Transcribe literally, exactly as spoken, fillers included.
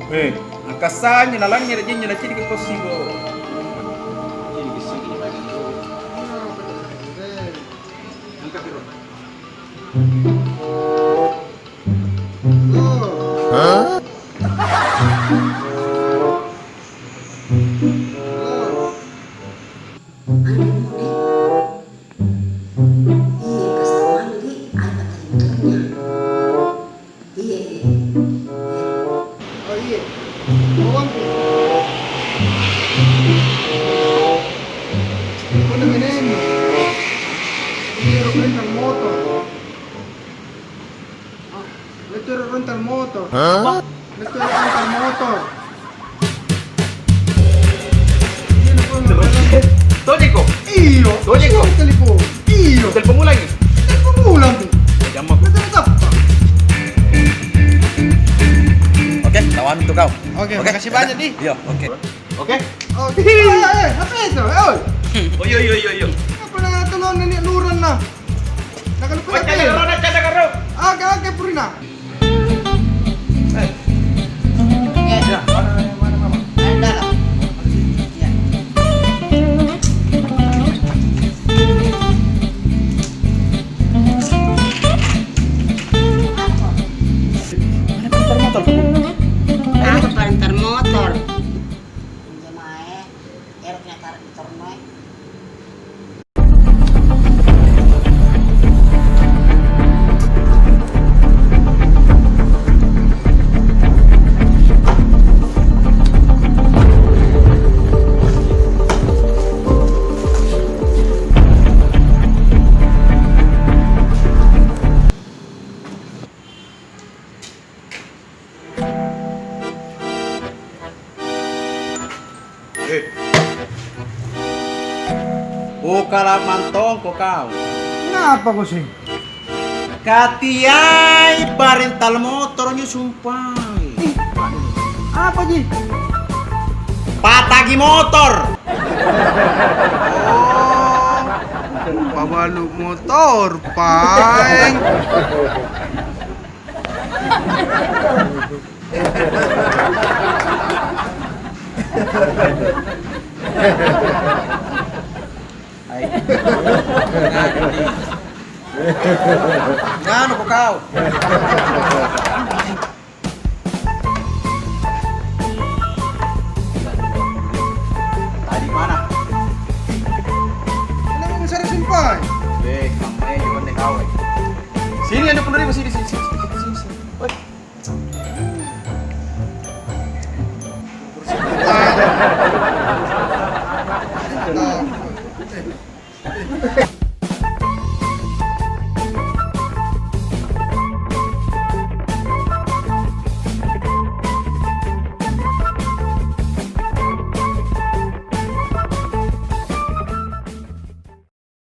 Eh, angkasanya nalangnya rejengnya na cediki ko sibo. Angkat, Bro. Hah? Anu, Bun, eh? Iya, kasih tahu anu, di, ai, pakai motornya. Iya, iya. Oh, iya. Bawang, Pi. Apa namanya ini? Iya, rental motor. Ah, itu rental motor. Hah? Itu rental motor. Tojeko? Iyo. Tojeko? Telepon. Iyo. Telepon ulang ni? Telepon ulang ni. Jam aku. Oke, tawang tu kau. Oke, makasih banyak ni. Iya, oke. Oke? Oke. Eh, eh, eh, apa itu? Eh, oi. Oh, iyo, iyo, iyo, iyo. Apa nak tolong nenek lurah nah? Nak kalau kau nak tanya. Oke, oke, Purina. Apa parental motor? Pinjam aja. Eroknya taruh di torno, eh. Eh. Oh, kala mantong ko kau. Kenapa ko sih? Katiai parental motor nyu, sumpah. Ih, apa ji? Patagi motor. Oh, pabalu motor, paeng. Hai. Nganu ko kau? Tadi mana? Ini mau mencari simpai. Weh, kamu ini bukan kau, eh. Sini, ada puluh ribu, sini, sini, sini, sini, sini. Weh.